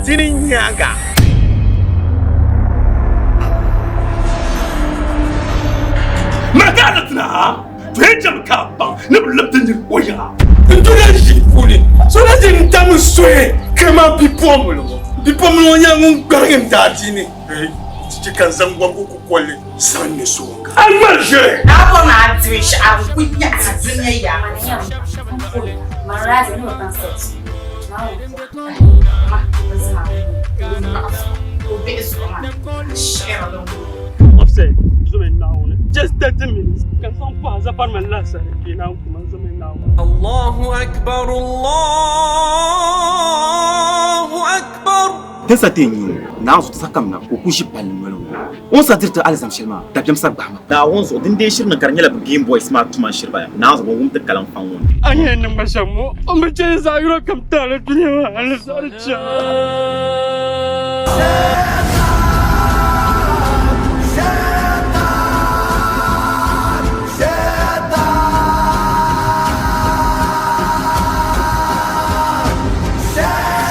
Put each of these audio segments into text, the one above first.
Dini nyaaŋa. Mali ka a na ti na, to yɛn chɛmi ka a baŋ ni bɛ lab ti nir o yiŋa. N dunia ʒii puuni, so na ʒi n-tam n suhi kaman bipuɣimbila ŋɔ. Bipuɣimbila ŋɔ nyɛla ŋun gbarigi n daadiini. Ti chɛ ka n zaŋ wɔbigu kukolli zaŋ ŋme sooŋga. A ŋmari ʒiri! A bɔri ni a di binshɛɣu, a bi kul nya a dunia yaa. Just 30 minutes. Ka zaŋ pɔhim zaparima laasabu bee naan kuma zomi Naawuni. Allahu akbar Allahu akbar. Ti sa ti nyin Naa zuɣu ti sa kamina ka o ku ʒi palli noli ŋɔ. O ni sa diri ti alizam shɛli maa, dabiɛm sa gbahi ma. Naawuni zuɣu, din dee shiri niŋ ka di nyɛla bɛ Game Boys maa tuma n-shiri ba ya. Naa zuɣu bɛ wum ti kaliŋ faŋ ŋɔ ni. A ni yɛn niŋ ma shɛm ŋɔ, o mi chɛ zaɣ yino kam taali dunia maa hal zaɣ di chɛ.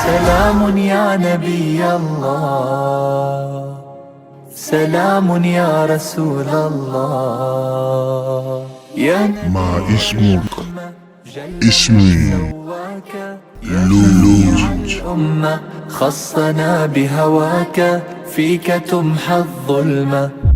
سلام يا نبي الله سلام يا رسول الله يا ما اسمك؟ اسمي لولو. الأمة خصنا بهواك فيك تمحى الظلمة.